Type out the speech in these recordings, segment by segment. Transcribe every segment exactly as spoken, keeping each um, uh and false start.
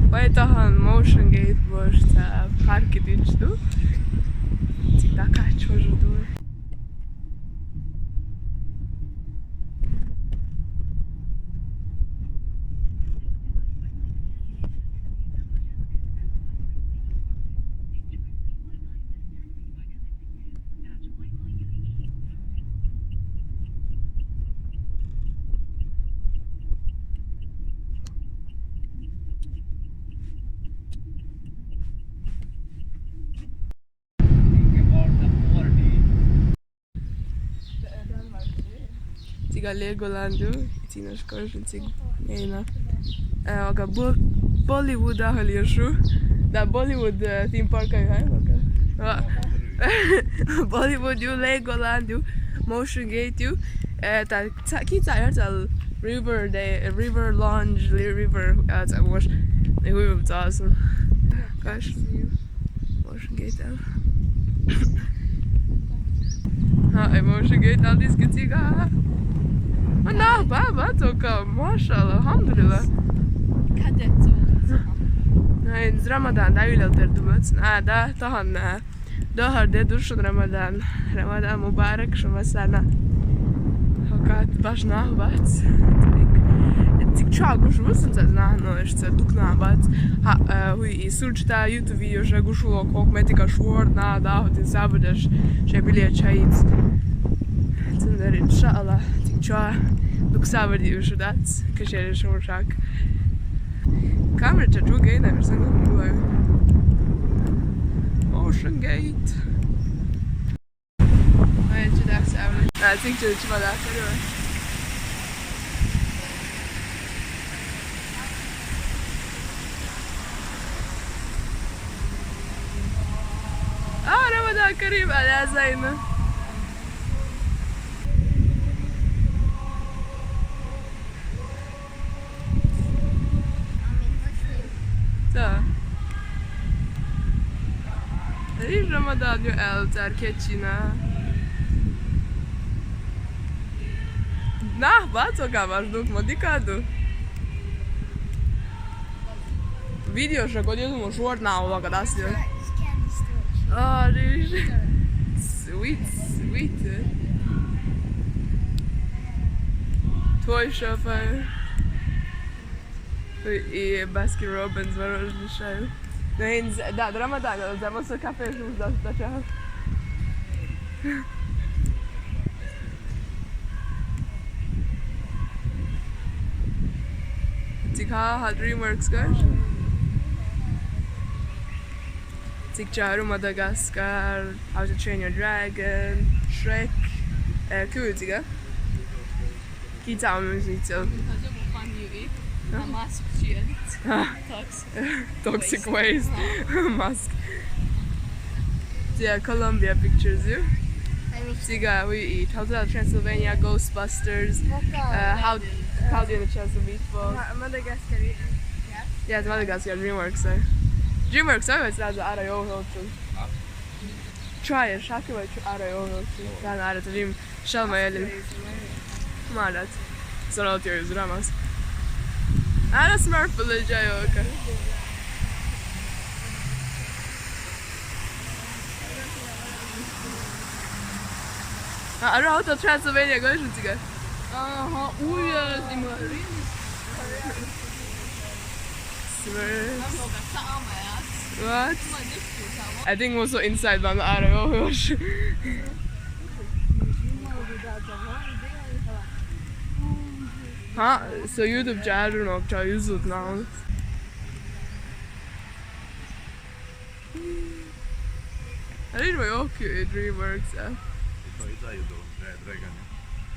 Vai tahan Motion Gate boš tā parki dičdu. Cik tā kā čožu dūr. Tiga Legolandu, tina škoš, cik neina. Evo ga, Bol-, Bollywood, a, hali još u. Da, Bollywood, e, theme park, aj, aj, oka. A. Bollywood ju, Legoland ju, Motion Gate ju. E, ta, ca, ki ca, ja, ta River, de, River Lounge, li-, River, e, ca, moš, ne hujum, ca sam. Kaš. Motion Gate, evo. Ha, e, Motion Gate, ali diske ciga. Ma na, ba, ba, to ka, mašallah, alhamdulillah. Kadet. Nein, z Ramadan, da, ülel ter dumac. A, da, tahan, e, Dohar de dušun Ramadan. Ramadan Mubarak šuma sana. Fakat baš nahbac. Cik ča guš muslim sa zna, no, eš sa duk nahbac. Ha, e, huj i surčita YouTube video še gušulo kok me tika švor, na, da, hotin sabadaš, še bilje čajic. Cundar, inšallah, cik ča duk sabadi ušudac, ka še rešim šak. Kamera ča ču gej, ne, sam ga mula. Ocean Gate. Ajde, da se avli. A, cik će ćemo da se. A, Ramadan Karim, ali ja zajedno. Da. Riž Ramadan ju el car keçina. Nah, baco ka baš duk mo dikadu. Video še god jedno šuar na ovoga da se. A, riž. Sweet, sweet. Tvoj šafaj. I Baskin Robbins, varožni šaju. Ne, in z-, da, drama da, da, da, so kafe, da, da, ča. Cik ha, ha DreamWorks, guys. Cik čaru Madagaskar, How to Train Your Dragon, Shrek. E, kju je ciga? Ki ca muzici? Funny, e? Na mask čije. Toxic. Toxic waste. Mask. Yeah, Colombia pictures, you? Ciga, we eat. Hotel Transylvania, Ghostbusters. Uh, how, how do you Transylvania? Meatballs. Madagascar. Yeah, it's Madagascar, DreamWorks, so. DreamWorks, so it's not the Ara Yo Hotel. Try it, Shaki, try Ara Yo Hotel. Ara, ara, Dream. Šalma, jel? Marat. Sono ti iz Ramas. Ara Smurf leđa joka. A, ara Hotel Transylvania, gledaj ti ga. Aha, ujaz, ima. Smurfs. What? I think also inside, but I don't know. Ha, so YouTube channel, no, try YouTube now. I didn't know you DreamWorks, yeah.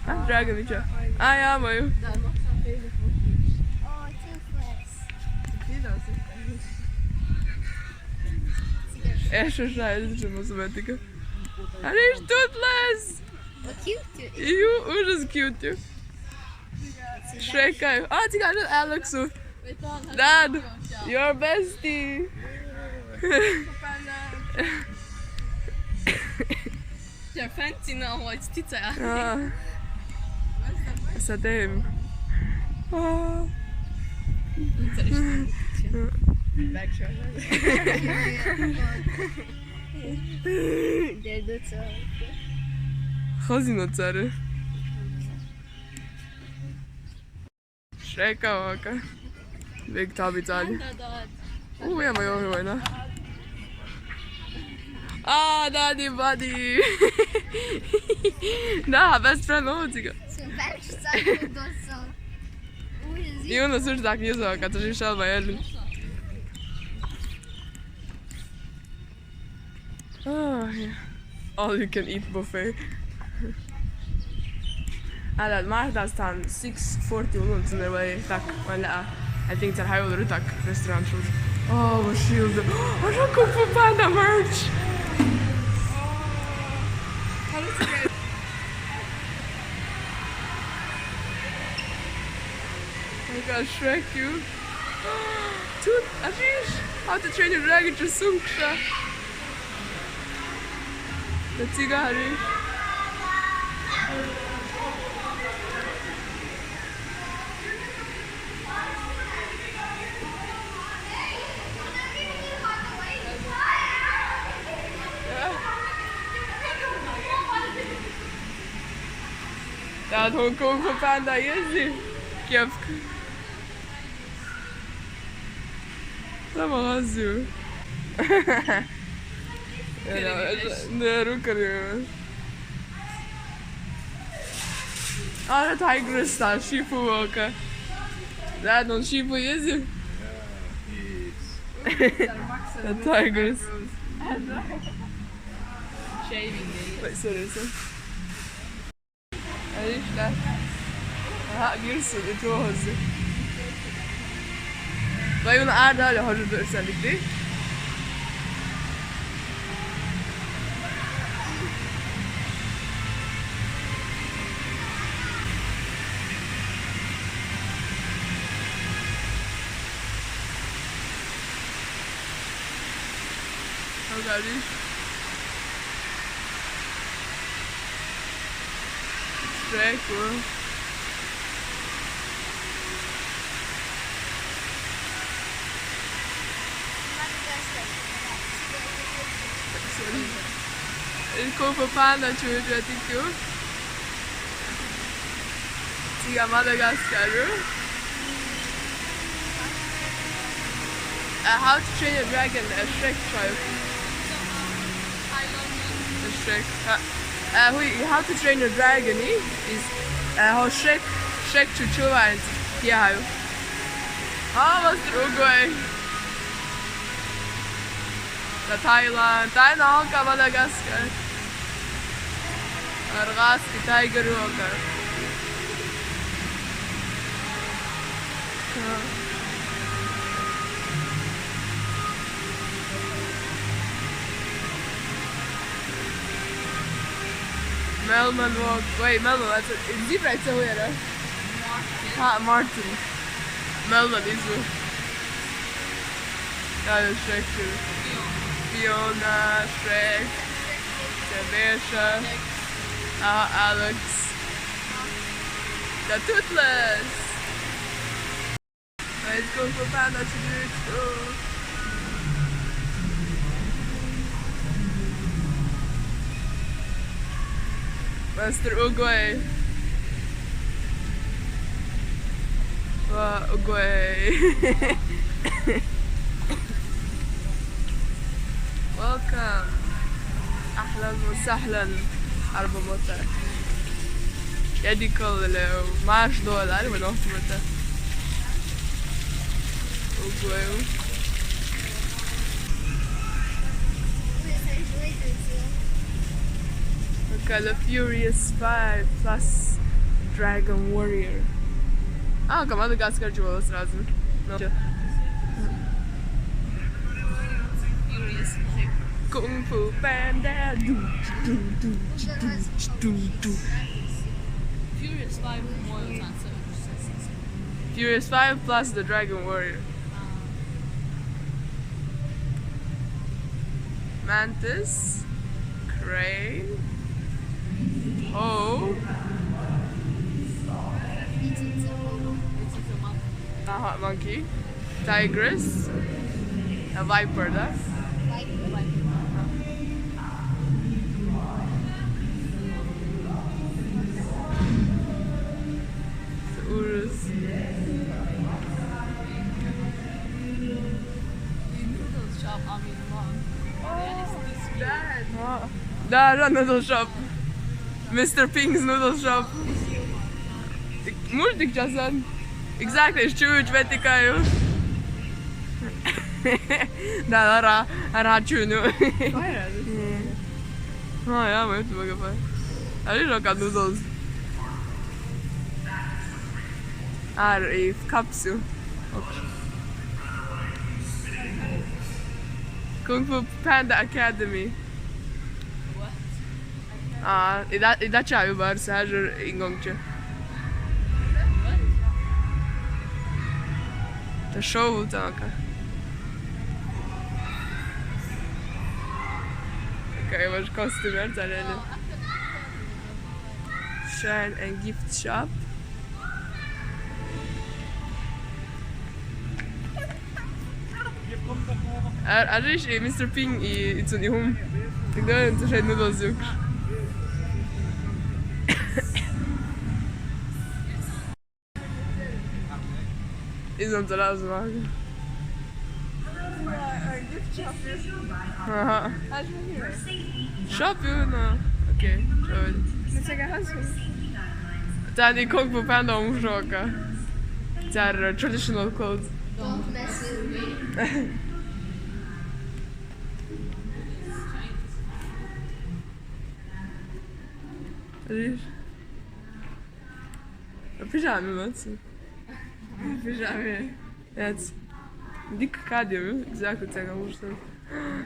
A, Dragan, viča. A, ja, moju. Da, no, sam Facebook. O, Toothless. E, što šta je, ćemo se metika. Ali Toothless! O, cute. Ju, užas cute. Šekaj. A, ti kažem Alexu. Dad, your bestie. Your fancy now, it's pizza. A. Sa tem. A. Back to. Derdot. Xozî no çare. Shrek-a waka. Big tabî talî. Uuu, ya ma yo wena. Ah, daddy buddy. Na, best friend o tiga. Super, super, dosto. Io non so da chi so, cazzo ci sta bene. Oh, yeah. All you can eat buffet. Ala, ma da stan six forty-one, so they're way tak, wala. I think they're high order tak restaurant food. Oh, shield. Oh, look, Kung Fu Panda merch. Oh, that's great. I got Shrek, you. Tut, Arish, How to Train Your Dragon, just sung. Let's see, Arish. Da, Hong Kong Panda, easy. Kjevk. Tamam, hazır. Ne, rukar. Ara Tigress sta, Shifu oka. Da, non Shifu, easy. The Tigress. Shaving day. Wait, sorry, sorry. Arishka. Aha, girsin, it was. Vaj, un arda öyle hoca dörsen bitti. Hoca Arish. Shrek, bro. Sorry. Il Kung Fu Panda, tu veux, tu as dit que Tiga Madagascar. Uh, How to Train Your Dragon, uh, Shrek trial. The Shrek. Uh, uh, hui, How to Train Your Dragon, eh? Is, uh, ho Shrek, Shrek čučuva and yeah, how. Ah, was Uruguay. Da Thailand, Thailand, ka Madagascar. Argaz ki tiger oka. Melman walk. Wait, Melman, that's a, is zebra, it's a weirdo. Ha, Martin. Melman is a. Ja, Shrek. Fiona, Shrek, Tanisha, uh, Alex. The Toothless. Let's go for Panda to do it. Oh. Mister Uguay. Uguay. Welcome. أهلا وسهلا. Araba motor. Yedi kol le maš dolar, ima nohti motor. Uguay. Kala Furious five plus Dragon Warrior. A, ka Madagascar ću ovo srazno. No. Kung Fu Panda. Du, du, du, du, du, du. Furious five Furious five plus the Dragon Warrior. Mantis, crane, ho, aha, monkey, tigress, A Viper, da? Ужас. Noodles shop, I mean, mom. That is this weird. Da, da, noodle shop. Mister Ping's noodle shop. Multičas. Exactly, šujuć vetikaju. Da, da, ra, računu. Aj, radi. No, ja, moj tu boga pa. Ali no kad noodles. Ar i kapsu. Kung Fu Panda Academy. A, i da, i da čaju bar sažur ingongče. To šou tanka. Kaj imaš kostimer, da ne, ne. Shrine and gift shop. A, a vidiš, i Mister Ping i, i co njihum. Tak da, to še jedno dozjuk. Izam za razvag. Aha. Shop, no. Okej, čovjek. Tani Kung Fu Panda umšoka. Tar traditional clothes. Don't mess with me. Vidiš? Pižame, maci. Pižame. Jac. Dik kad je, exactly cega ušta.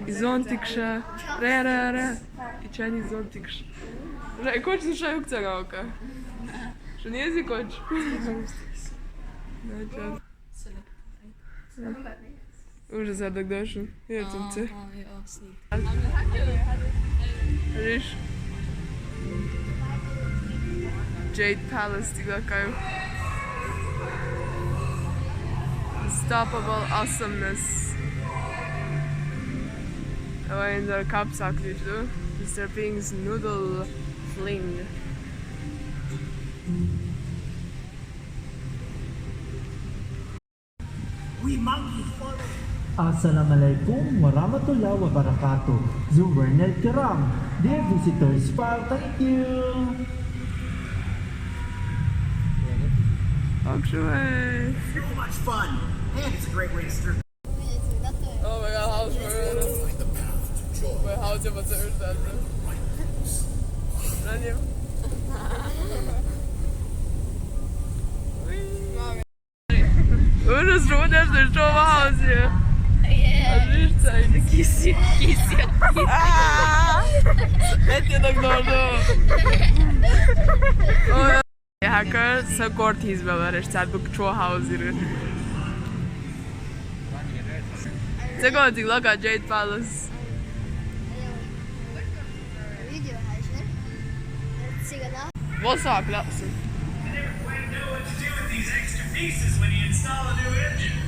I zontikša. Re, re, re. I čani zontikša. Re, koč slušaj u cega oka. Što nije si koč? Znači. Užas, ja tak došao. Ja sam se. Aha, ja, snik. Vidiš? Jade Palace, ti gledaju. Unstoppable awesomeness. Ovo je Indoor Cup zaključio. Mister Ping's Noodle Fling. Assalamu alaikum warahmatullahi wabarakatuh. Zuwar nal kiram, dear visitors, file, thank you. Actually. So much fun, and it's a great way to start. Oh my god, how is it? Wait, how is it? What's it? Where's that? Not you. Ужас, ужас, što ovo haos je? Kisi, kisi. Eti tak dobro. Hacker, sa kort izbela, reš, sad buk čuo haos iri. Cego ti glaka Jade Palace. Video hažer. Cigana. Vosa klapsu. I never quite know what to do with these extra pieces when you install a new engine.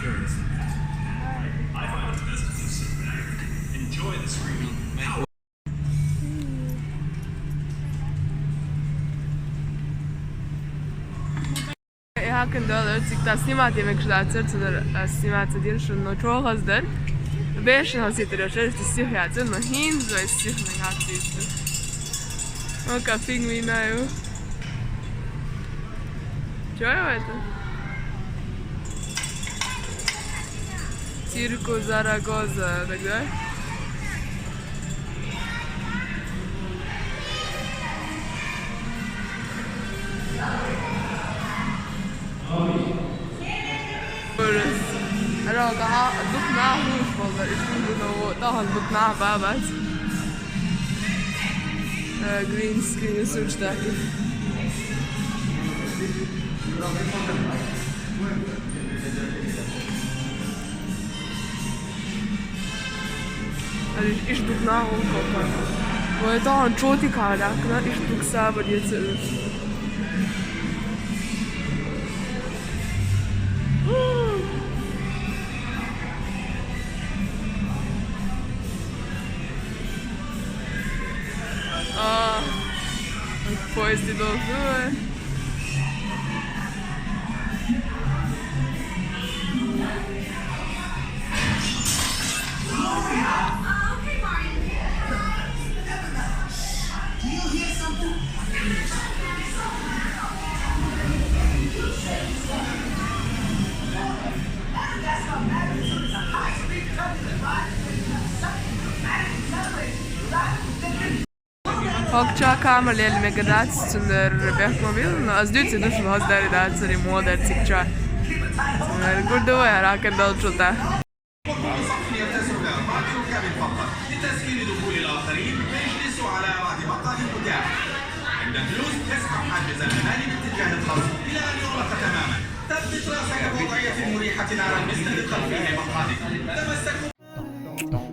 Curious. I find it best to sit back, enjoy the screen. E, hakkan dole, cik tā snimatie, mekš tā cercu dar, a, snimatie diršu no čohas dar. Bešan has itur još, što sihjācu, no hinzo es sihne hācu. O, ka pingvinaju. Čuj, vai tu? Circo Zaragoza, tak da? Ero, daha duk na huz bollar, üstün gün o, daha duk na babat. E, green screen sučtaki. Ali iš duk na okopa. Ovo je to on čuti kada, na iš duk saba djeca. Поезд идёт. Хогча камер лел мегадаццунер бехмобил, но аз дюци душу хаздари дацари модер цикча. Гурдува харакер далчута. لتسهيل دخول الآخرين، اجلسوا على بعد مقعد متاح. عند الجلوس، اسحب حاجز المنال باتجاه الخصم إلى أن يغلق تمامًا. ثبت رأسك بوضعية مريحة على المستند خلفي مقعدك. تمسكوا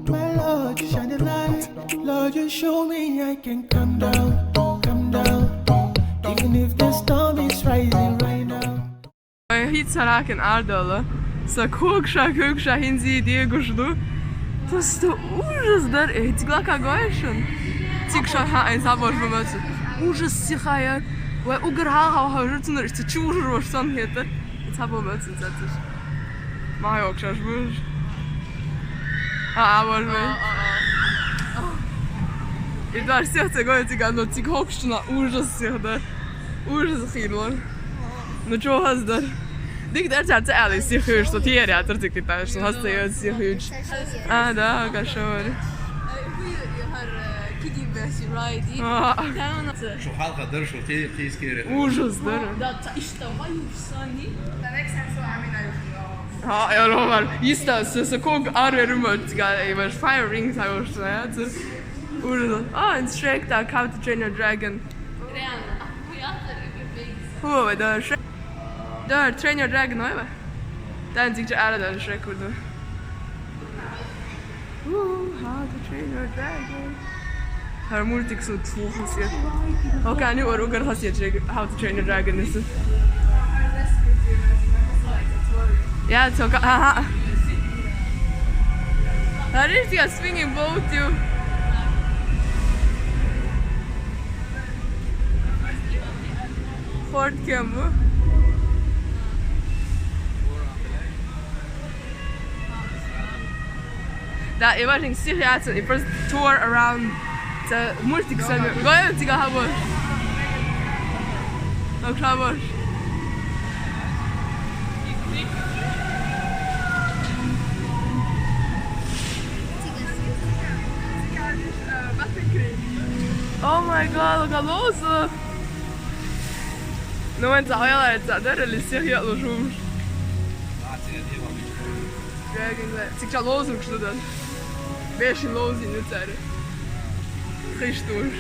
My Lord, you shine the light. Lord, you show me I can come down, come down. Even if the storm is rising right now. Ой, хит саракен ардала. Са кукша, кукша хинзи дегушду. Просто ужас дар, э, тигла кагойшин. Тикша ха, ай сабор бамацу. Ужас сихаяр. Ой, угар ха, ха, ха, жуцунар, ца чужур вашсан хетар. Ца бамацу, ца чуш. Ма ёкшаш буш. А, а, боже мой. И дар сех ца гой, тига, но тик хокшна, ужас сех дар. Ужас хило. Ну чё хаздар? Дик дар цар цар али сихуш, что тиер я тар тик титаш, что хазда я сихуш. А, да, кашор. Киди беси райди. А. Шо халка дар, шо ти кискере. Ужас дар. Да, та ишта вай усани. Ха, я ломар. Иста, с-, с-, ког арвер умат, га, и ваш Fire Rings, а уж, да, ца. Ужас. А, in Shrek, да, How to Train Your Dragon. Реално. Хуй, да, Шрек. Да, Train Your Dragon, ой, ба. Дан дигча ара да Шрек курду. Уу, How to Train Your Dragon. Хар мультик су тфу хасият. Окей, ани ор угар хасият Шрек, How to Train Your Dragon нису. Я, тока, аха. Хариш тига swinging boat ю. Форт Кэмп. Да, и важен сих яцен, и просто tour around. Ца мультик сами. Гойл тига хабош. Так хабош. Oh my God, галозу. Ну, вен ца хаяла, ца дерели сих я лужумш. Dragon Glide. Цикча лозунг шнудан. Бешин лозунг нуцаре. Хиштуш.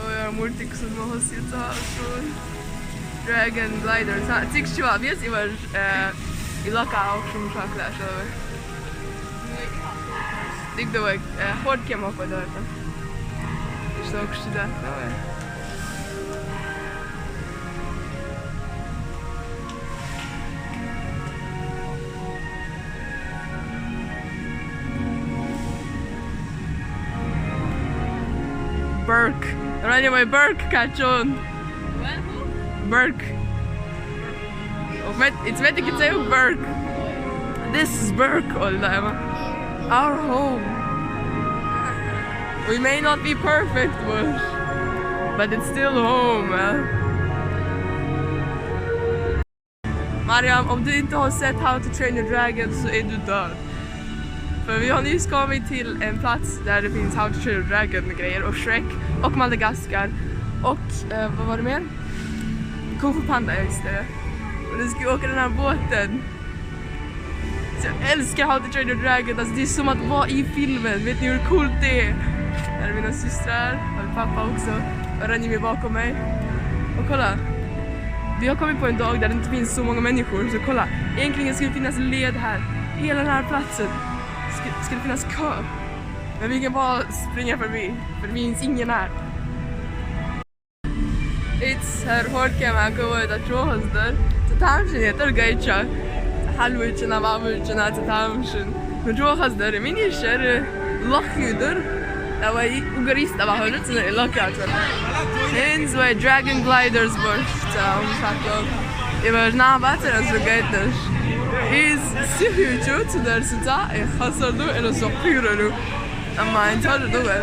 Ой, мультик сумма хасица шун. Dragon Glider. Са, цикча вес и ваш, э, и лака аукшум шакла шаве. Дик давай, э, Форт Кэмп охо давай там. И что, кушти, да? Давай. Берк. Ранее мой Берк качун. Берк. It's better to say Берк. This is Берк, all time. Our home. We may not be perfect, but, but it's still home, man. Mariam, om du inte har sett How to Train Your Dragon så är du död. För vi har nyss kommit till en plats där det finns How to Train Your Dragon-grejer och Shrek och Madagaskar och, eh, vad var det mer? Kung Fu Panda, ja, just det. Och nu ska vi åka den här båten. Så jag älskar How to Train Your Dragon, alltså det är som att vara i filmen. Vet ni hur coolt det är? Här är mina systrar, här är pappa också. Och Ranjimi bakom mig. Och kolla, vi har kommit på en dag där det inte finns så många människor, så kolla. Egentligen skulle det finnas led här. Hela den här platsen skulle, skulle finnas kö. Men vi kan bara springa förbi, för det finns ingen här. It's her Fort Kэмp, а кого это чё, хаздар? Ца тамшин, это гайча. Халвычина, вавычина, ца тамшин. Čohas dar, mini šer, lakjudur. Avai ugaris tava hörnets ne lakjat. Hins vai Dragon Gliders bor. Tā, un šatlo. Iva žna bacer as gaitaš. Iz sihju čucu dar su tā, e hasardu, e lo so piranu. Ama in tā du, e.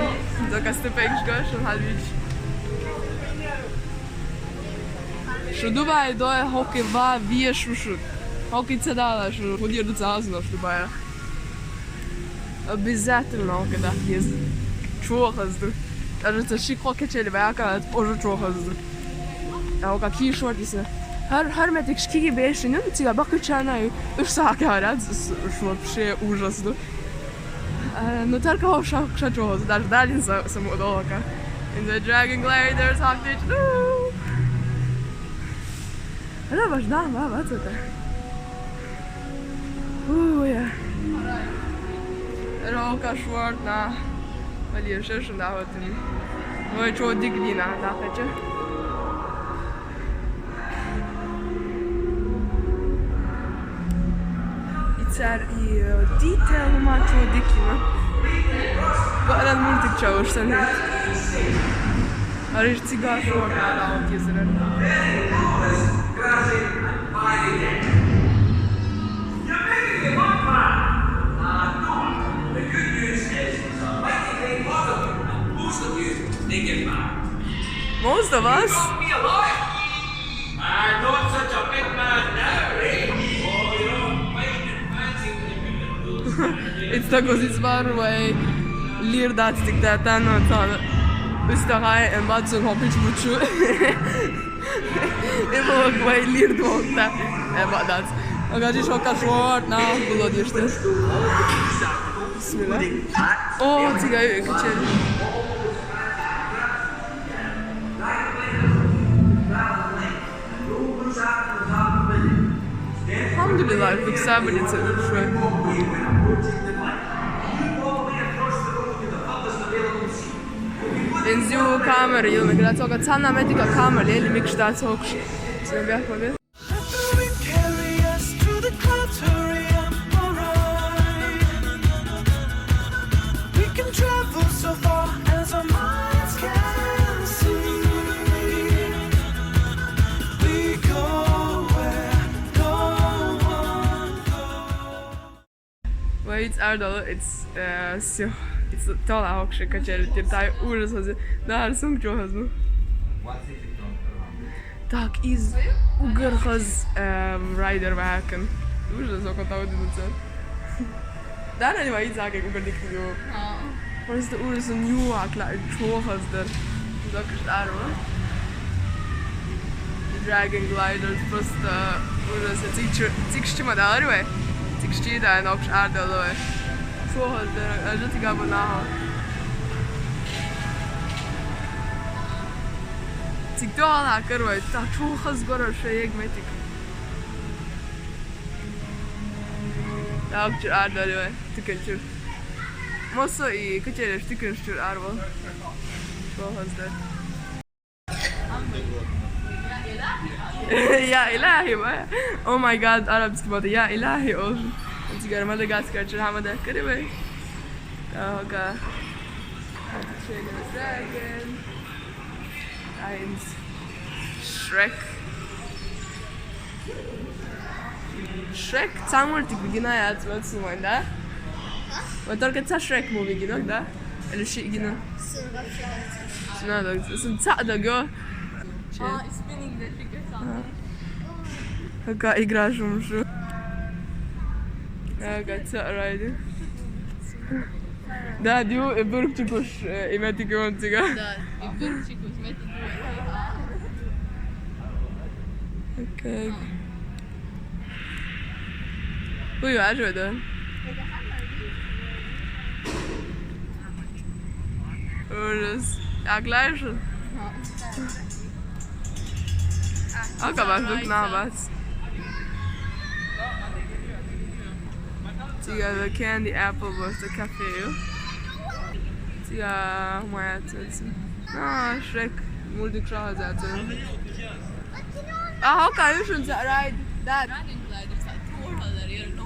Da kas te pekš gaš, un halvič. Šu Dubai do e hoki va vie šušu. Hoki cedala šu, hudir du cazno šu Dubai. Обязательно, kada jez čohas du. Даже ca šik hoke čeli vaka, ožu čohas du. A hoka ki šorti se. Har, har me tik ški beši, ne, ciga bak čana, š sa ka rad, š вообще ужас du. E, no, tar ka ša, ša čohas, даже dalin sa, sa mu doka. In the Dragon Gliders, hak dich, no. Ana baš da, va, va, cata. Uja. Roka šortna. Ali je še šunda hotin. Oj, čo diglina, da, peče. I car i, e, dite, ma čo diglina. Gledam multik čau, što ne. Ali ciga šortna, da, od jezera. Most of us? It's tako zizvar, vai lir dat tik da tano, tano. Usta hai, en bat sun hopič buču. Evo, vai lir dvokta. E, ba, dac. Aga, dži šoka šortna, bilo dješte. Bismillah. O, ciga je, kačeli. Alhamdulillah, dok sabirnica ušla. Enziju kamera, ili me gleda toga, cana metika kamera, ili mi kšta cokš. Sve bih povijek. Let the wind carry us to the clouds, hurry up, alright. We can travel so far as our minds can see. We go where no one goes. Vai, it's Ardal, it's, e, sio, it's tola hokše kačeli, tir taj užas, da, ar sum čohas, no. Tak, iz ugarhas, em, rider vaken. Užas, oko ta udinuca. Da, ne, vai, iz ake ugar dikti jo. Prosto užas, nju akla čohas dar. Dok štarva. Dragon Gliders, prosto užas, cik č-, cik štima da, arve. Cik šti da, nokš Ardal, oj. Čohas dar, a žati gabo naho. Cik to ala karvaj, ta čohas gora še jek metik. Da, okčer Ardal, oj, tiken čur. Moso i kačeli tiken čur arvo. Čohas dar. Ja ilahi, ba. Oh my God, arapski mada, ja ilahi, o. Cigara Madagaskar, čer hama da karibe. Toga. Dragon. Eins. Shrek. Shrek, ca multik vigina ja, cvăt sumai, da? Mă întorc că ți-a Shrek movie, gino, da? El și gino. Sunt, da, sunt, da, eu. Ce? A, spinning de figure sau... Ca igraš, nu știu. Ca ți-a ride. Da, diu, e burk čikuš, e, i meti ke on ciga. Da, i burk čikuš, meti ke on. Ok. Uju, ažu da. Užas. A gležu? Aka baš duk nabac. Ciga the candy apple was the cafe. Ciga moja ceca. Na, Shrek, multi cross zato. Aha, ka još on za ride. Da. Dragon Gliders, a tu orada jer no.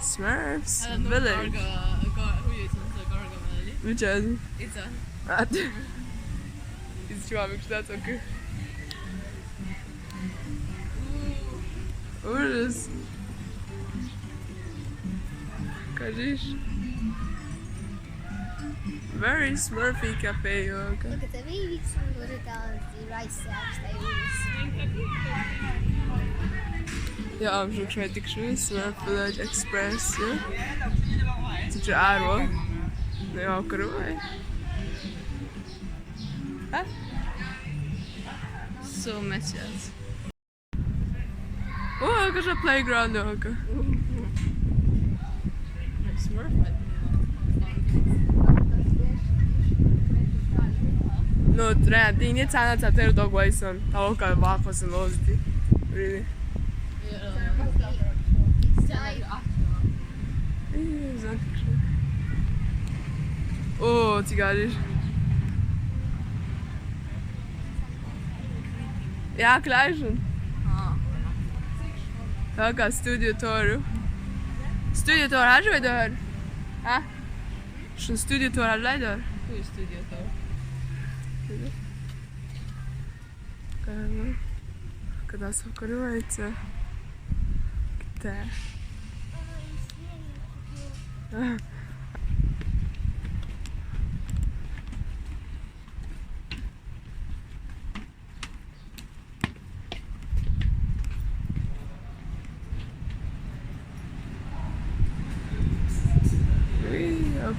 Smurfs Village. Garga, gar, hur gör man så? Gargamel? Which one? It's a... Att. It's true, I'm that's okay. Urus. Кажись. Very Smurfy cafe, okay. Look at the baby, some little dogs, the rice sacks, they use. Ja, am schon schon richtig schön, Smurf Village Express, ja. Sieht schon auch, ne? Ja, cool. Hä? So messy. Oh, look at the playground, look. Smurf. No, tre, ti nije cana ca ter dog vajsan. Ta oka vako se nozdi. Really? Ih, zato što. O, cigariš. Ja, gleich schon. Taka, Studio Tour. Studio Tour, hast du wieder gehört? Ha? Schon Studio Tour, hast du leider? Koji Studio Tour? Kada, kada se okrenujeće. Gde?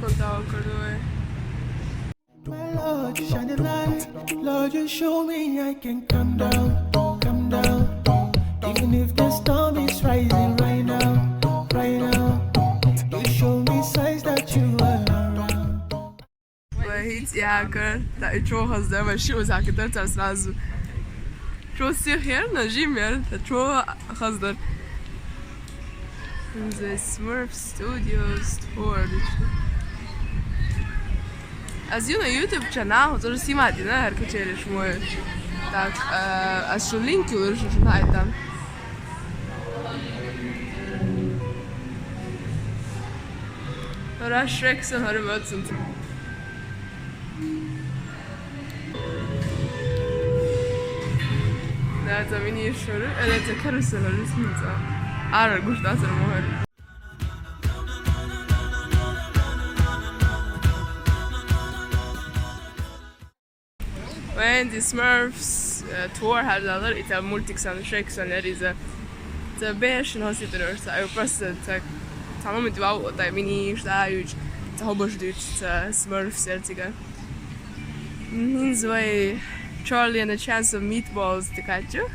Conta o cărdoi. My Lord, shine a light. Lord, you show me I can come down, come down. Even if the storm is rising right now, right now. You show me signs that you are around. Vai hits jākar, tā ir čohas deva šūzāka, tā tā srazu. Čo si her na žimer, tā čohas dar. The Smurf Studios tour. As you know, YouTube канал, тоже снимать, да, аркачели шмой. Так, э, а что линки лучше, что найти там? Rush Rex and Harry Watson. That's a mini short, and that's a carousel, or something. I don't know, that's a more. When the Smurfs uh, tour had another, it's a multi-xan, shake xan, that is a, it's a bear and hospital, so I was, it's a, it's a moment about what I mean, it's a huge, it's a whole bunch of dudes, it's a Smurfs, it's a, it's a Charlie and the Chance of Meatballs, the catcher.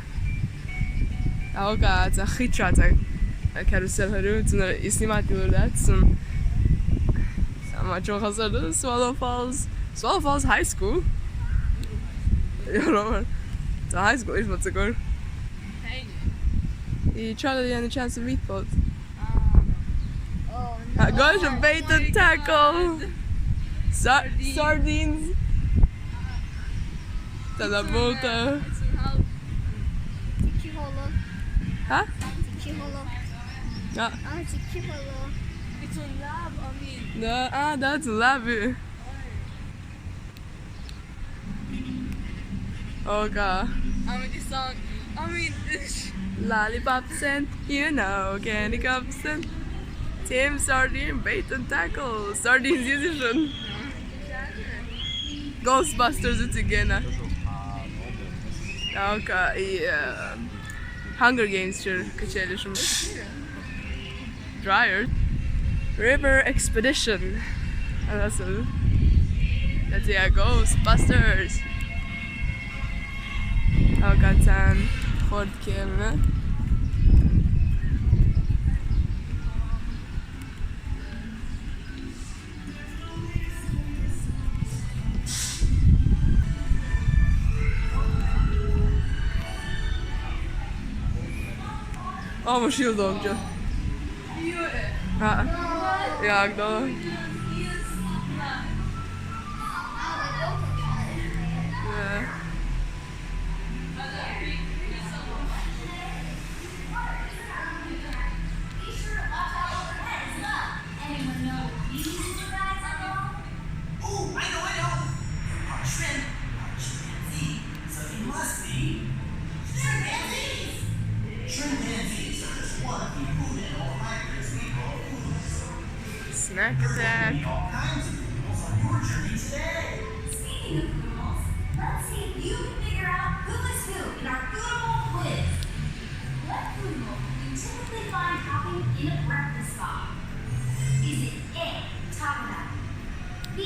Ahoga, it's a hitcha, it's a carousel, it's a, it's a, it's a, Sama čohas dar Swallow Falls. Swallow Falls High School. Joo, Robert. It's a high school, is what's good. Hey, Charlie and the Chance of Meatballs. Oh, no. Gosh, a bait and tackle. Sa- sardines. Tala bota. Tikiholo. Huh? Tikiholo. Ah, Ah, tikiholo. It's a lab, I mean. No, ah, that's love. Oh god. I mean, this song. I mean, this. Lollipops and, you know, candy cups and Team Sardine, bait and tackle. Sardines, you should. Ghostbusters, it's again. Okay, yeah. Hunger Games, sure. Качели шум. Dryer. River Expedition. And that's a, that's, yeah, Ghostbusters. Oh god, ten. Hot camera. Oh, my shield on, Joe. Ah. Yeah, I know. Yeah. Ooh, I know, I know. Our shrimp are chimpanzee, so they must be shrimpanzees. Shrimpanzees are just one of the food animal hybrids we call foodles. Snack attack. All kinds of foodles on your journey today. Speaking of foodles, let's see if you can figure out who is who in our foodable quiz. What foodable do you typically find hopping in a breakfast spot? Is it A, Takada? B,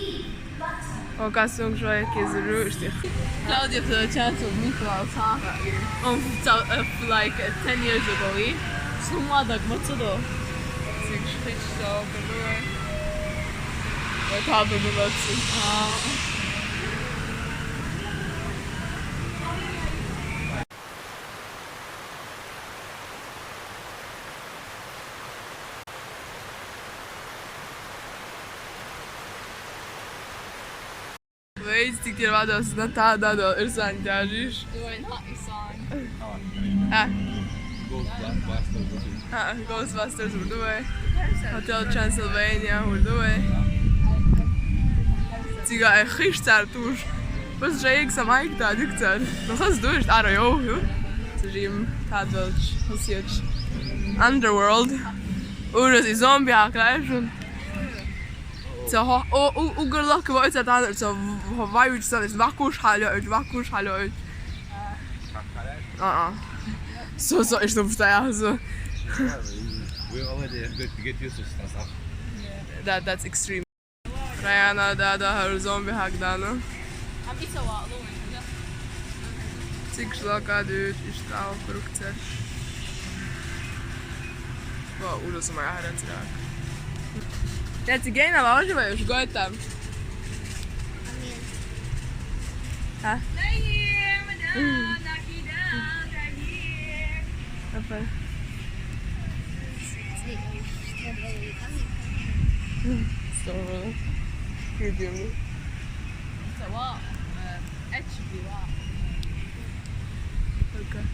Butto? Oh, kasung joy kizuru. Claudia for the chance of me for our talk. Um, so, uh, like uh, ten years ago, eh? Summa da gmatsudo. Six fish so, but what happened to that? Veids tik ir vados na tā dado ir santāžīš. Do I not song? Ah, ah, Ghostbusters, we're doing. Hotel Transylvania, we're doing. Tiga e hristar tuš. Pas žēg samaik tā diktar. No has duš ar jau, jo? Tajim tādalč, hasietš. Underworld. Uras i zombie akraišun. So ho o u u good luck about that other. So ho vai which is vakuš haljo, vakuš haljo. Uh-uh. So so ich so ja so. We already get, get used to stuff. That that's extreme. Rajana dāda, har zombi hak dāna. Cik žlaka dūt, iš tālu krukcer. Vo, užas ma jaharan crak. Ja, cigēna, va, oži vai už gojtam? Ha? Apa? Storo. Vidim. Sa va, eh, ečki va. Okay.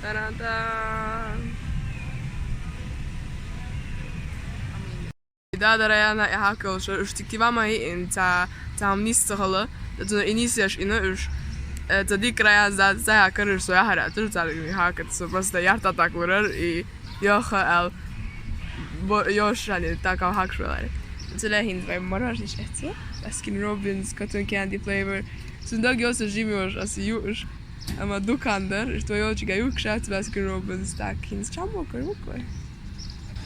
Tarantā. Dāda, Rajana, ja hakal, šor, šor, tik tivama i in ca, ca mnis ca hala, da tu inis jaš ina už. E, ca dik Rajana, za, za ja kar so ja hara, tu ca mi hakat, so prosta jarta tak urar i jo ha el, bo, još ani tak al hak švelari. Cele hin dvaj moraš iš ecu, Baskin Robbins, cotton candy flavor. Sun dog jo se žimi još, asi ju už. Ama dukandar, što jo čega ju kšat Baskin Robbins, tak hin s čambo kar ukoj.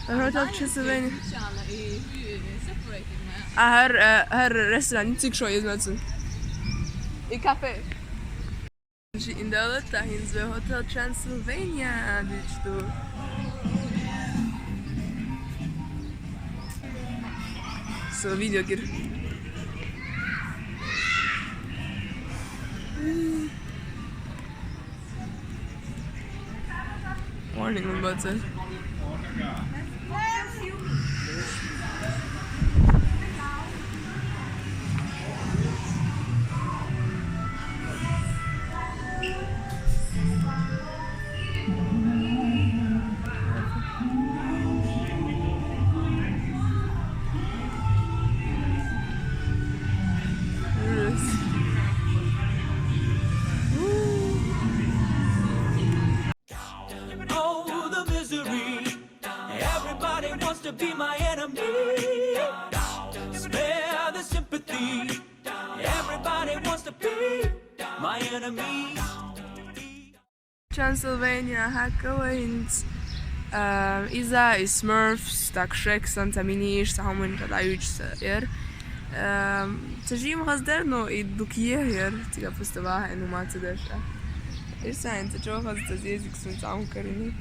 Hotel Transylvania. A har, e, har restoran, cik šo iznacun. I kafe. Znači, indela ta hin zve Hotel Transylvania, dič tu. So video kir. Morning, Mbace. Oh, the misery. Everybody wants to be my enemy. Spare the sympathy. Everybody wants to be my enemy. Transylvania, hakava ins, um, iza i Smurfs, tak Shrek san, ca Minish, sa homin, ca dajuč sa er. Um, ca žim has der, no i duk je er, tiga postava, enu mace deša. Isa in ca čohas, ca jezik sun, ca karini.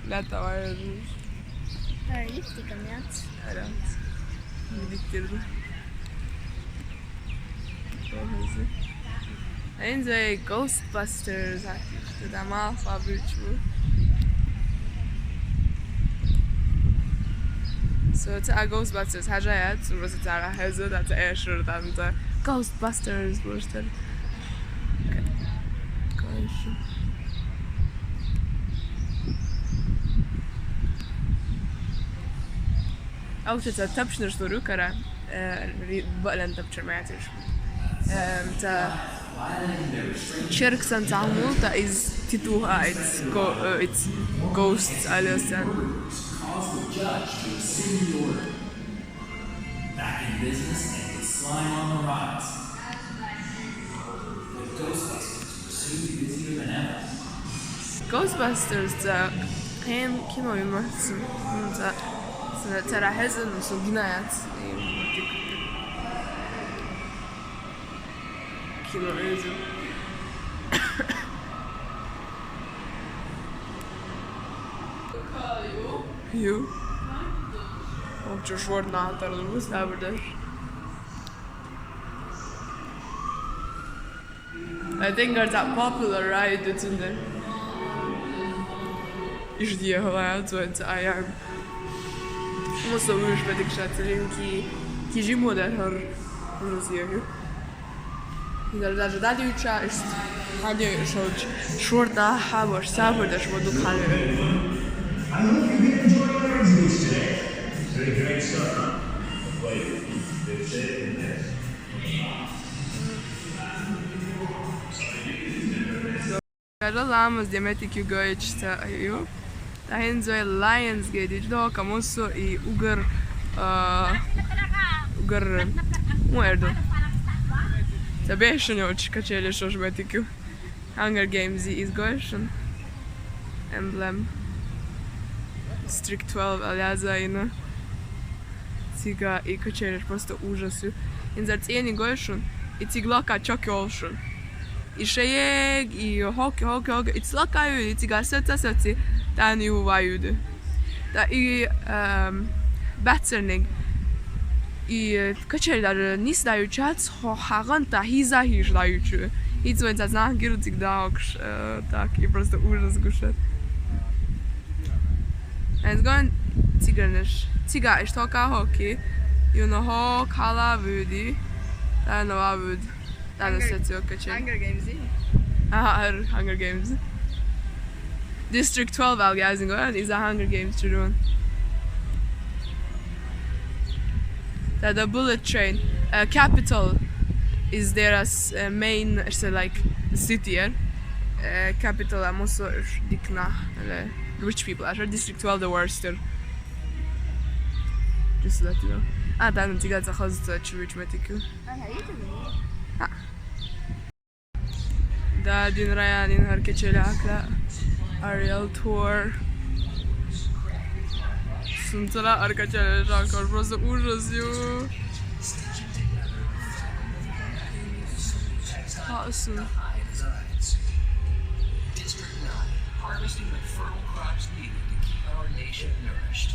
Gata, vaja. Paraliptika, mjac. Ara. Bitirdi. Enjoy Ghostbusters, a, işte da mal fabriču. So, ca Ghostbusters, haža ja, so, so, ca, haža, da, ca, e, sure, da, da, Ghostbusters, možda. Kojiš. Aukšta, ca tapšna štur ukara, e, ri-, balen tapčer metiš. E, ta čerk san camu, ta iz tituha, it's go-, e, it's ghosts, ali san. Back in business and with slime on the rise. The Ghostbusters were soon busier than ever. Ghostbusters, ca, hem kino ima, sam, sam, sam, cara hezan, sam ginajac, i kino hezan. Ju. Opće švor natar, drugo sabrdeš. I think that's a popular ride, it's in there. Iš die hala, so it's, a ja. Musel uš metik šat, ki, ki žimo der har, Rusija. Dar, dar, dar, juča, is, hadi, šoč, šorta, habo, sabor, da šmo duk hadi. I hope you can enjoy our exhibits today. Pretty great stuff, huh? Wait, they're saving this. Kada lamas djemetik ju gojić sa ju. Tahin zove Lionsgate, vidiš da, kamo so i ugar, a, ugar, muerdo. Sa bešan oči kačelje šoš metik ju. Hunger Games i izgojšan. Emblem. District twelve аьле яздаь я. Цига и качелеш просто ужас ю. Инзар цӀениг гой шун, и цига лоаккхача чок йолаш шун. И шеег, и хок, хок, хок, и цига лоаккхаю, и цига саца, саци, тӀаккха и ваюду. ТӀаккха и, эм, баьццарниг. И качели даже нийса дӀаювцаш, хьо хьагӀан тӀа хьийза хьийзаш дӀаювцаш. Хьийза вайна цхьа нах гир цига дӀахьокхаш, э, так, и просто ужас гуш яр. Эз гон цигарнаш. Цига иштта хокхаш хокхи. Юна хок хьала вуди. ТӀаккха ва вуд. ТӀаккха Hunger, саци качели. Hunger Games. Ага, хӀара Hunger Games. District twelve аьле яздаь я, из а Hunger Games чуруун. ТӀаккха Bullet Train. Э, capital is there as, э, main, it's, э, like, city, э. Э, capital а мусо дикна, или rich people, а District twelve the worst. Just to let you know. А, да, ну, цига цхьа хоза, цхьа чу rich метикю. Да, дин районин хӀара качели хьакхалаьа. Ариал Тур. Сунцара хӀара качели хьакхар, просто ужас ю. Хаосун. District nine, harvesting the fertile crops needed to keep our nation nourished.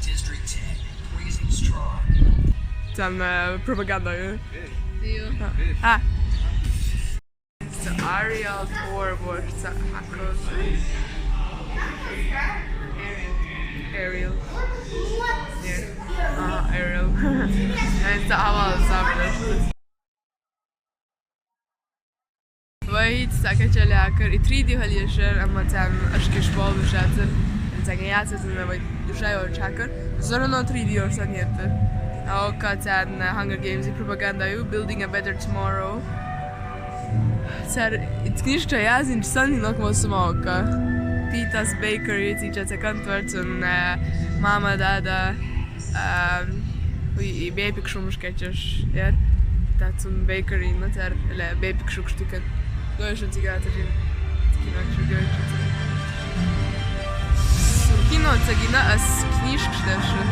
District ten, raising straw. Там, э, пропаганда, э? Ю. А. It's Ariel Tour, вот, it's a, Ariel. Нет. Ага, Ariel. Это авал забрать. Вай хӀанз цхьа качели хьакхар, и three D хила езаш яр, амма царна ашкаш болаш яцар, царна яцар, царна вай душа йолча хьакхар. Зорано three D йолаш санна яр. А окка царна Hunger Games и пропаганда ю, Building a Better Tomorrow. Цар и книжка яздаь санна, но к восу окка. Питас Бейкери, цига цхьа контор, цун, э, мама, дада, эм, уй, и бепик шумаш кечаш яр. ТӀаккха цун бейкери, но цар, или бепик шукаш тикан. Гой шун цига цхьа жин. Кино чу гой шун цига. Кино ца гина, ас книжкаш дешаш.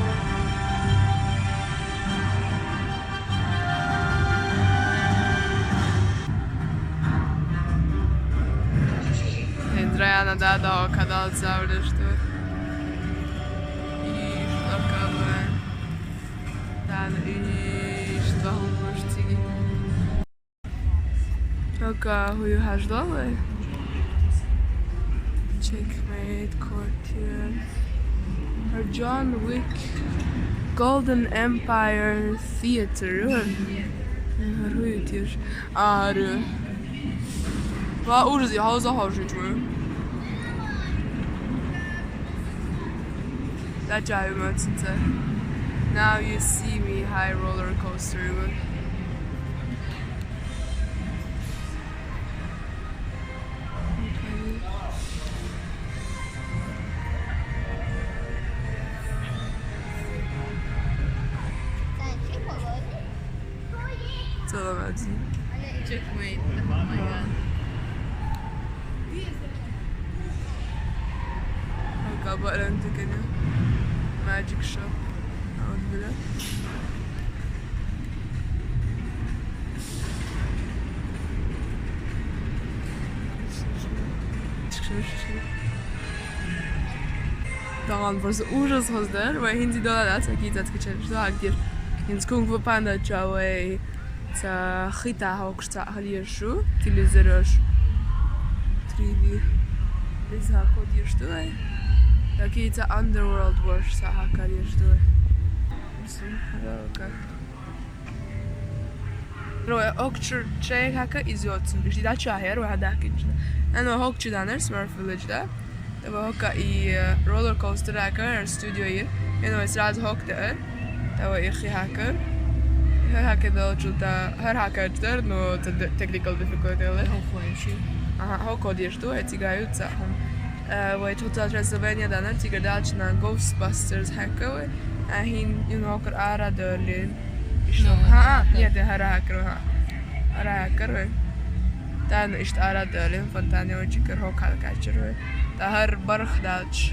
Эндра яна да, да, кадал цавлеш ту. И что кабы. Да, и что можете. Окка, хӀу ю хьаждолу вай? Checkmate Courtyard. John Wick Golden Empire Theater. ХӀара хӀу ю теша? А, хӀара. Ва, ужас, я хьалза хьожуьйту вай. Да, чай ма цинца. Now you see me high roller coaster. Целоваться. Checkmate. Oh my God. Как бы это Magic Shop. А вот, бля. Таган просто ужас хоздар, вай хӀинца дола дац, вай кийцац качели, что а где? ХӀинца Кунг-фу Панда ча вай цхьа хита хьокхаш цхьа хьалъеш шу, телевизораш. Three D. Иза код еш ду вай. Такие цхьа Underworld ваш цхьа хьакар еш ду вай. Сум хьалка. Рой окчур чай хьака изоцу. Жди да ча хер, ва да кична. Ано хокчу данер, Smurf Village да. Таба хокка и, э, roller coaster хьака, студио ир. Ано сразу хокта. Таба и хи хьака. Хи хьака долчу та, хар хьака чтер, но та д-, technical difficulty ле. Хохлайши. Ага, хокодиш ту, эти гаюца. Э, вай тут Transylvania данер, тигр дальше на Ghostbusters хьака вай. А хин, ин хокр ара дерлин. Ишта. Ну, ха, это нет, это хара хакро, ха. Ара хакро. Тан ишта ара дерлин, фонтане очи кер хок хал качро. Та хар барх далч.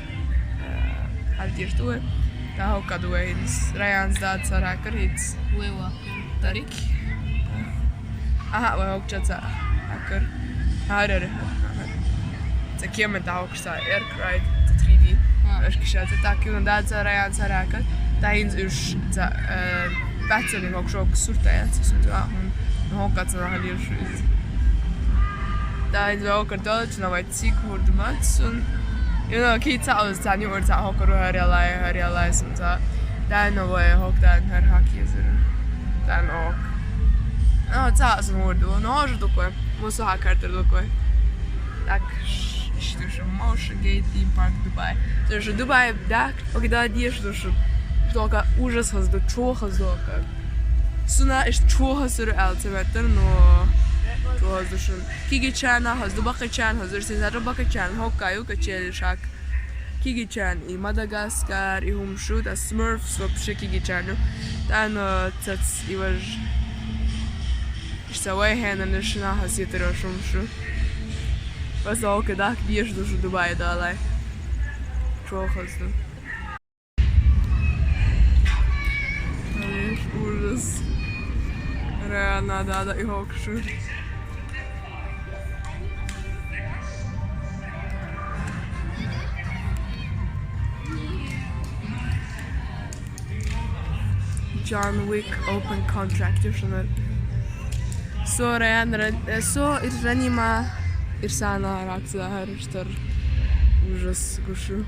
Ардир дуе. Та хокка дуе хинс. Раян сдаца ракар хиц. Уе, уаккар. Дарик. Аха, уе хокчаца акар. Харер. Ца кемен та хокса air ride, ца три D. А. Эш киша ца так юн да ца раян ца ракар. Та хинс уш ца, э, бацани хокшок сурта я ца сунца. Хокка ца нахалир шуиз. Та хинс уе хокар долч на вай Цик хурдматсун. Юна ки ца оз ца нюр ца хокару харялай, харялай сун ца. Дан уе хок дан хар хак езер. Дан ок. А, ца сун хурду. Но ож дукве. Мусу хакартер дукве. Так, ш-, что ж, Motion Gate Theme Park Dubai. Тоже Дубай, да, когда одежду, что только ужас хазду, чё хазду, как. Суна иш чё хазду, алцеметр, но чё хазду, что. Киги чана хазду, бака чан хазду, син зара бака чан, хоккаю, качели шаг. Киги чан и Мадагаскар, и хумшу, да Smurfs вообще киги чану. Та но цац и важ. Ишта вай хена нешна хаситро шумшу. Вазалка дак беш душу Дубай далай. Чё хазду. Ужас. Реально, да, да, и хокшу. John Wick Open Contract, ишунар. Со реан, э, со ир ранима, ир сана ракса, хар штар. Ужас, гушу.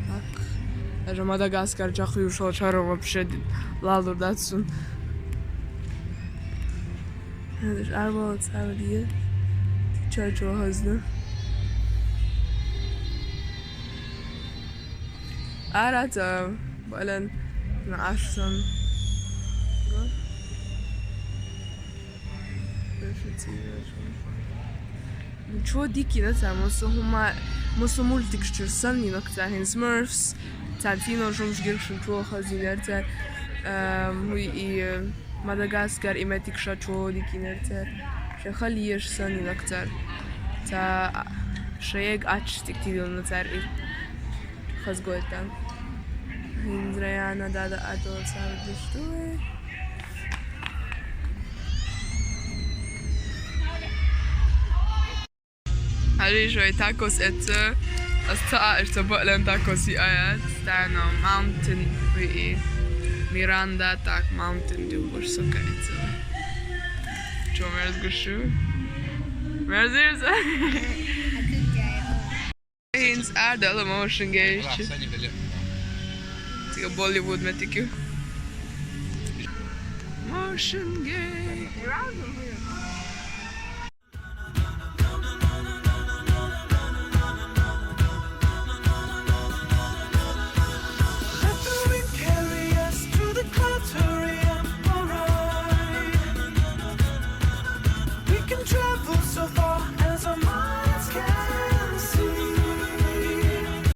Так. Даже Мадагаскар чаху ушел чаром вообще лалур датсун. Даже арвал цавдие. Чачо хазна. Арата балан на ашсан. Чё дики на ца, мусу хума, мусу мультик шчурсан, и нокца хин Smurfs, ца тино жумш гиршин чё хазинер ца, эм, и, э, Мадагаскар и метик ша чё дики нер ца, ша халиеш сан, и нокца, ца, а, шег ач тик тидил на ца, и хазгойта. Хин зраяна дада адол ца, что? Ари жой такос эце, аста а эшта баълен такос и аят, стано Mountain и Миранда так Mountain Dew бош сока эце. Чё мерз гушу? Мерзирс? Хинс ардала Motion Gate. Тига Болливуд метикю. Motion Gate.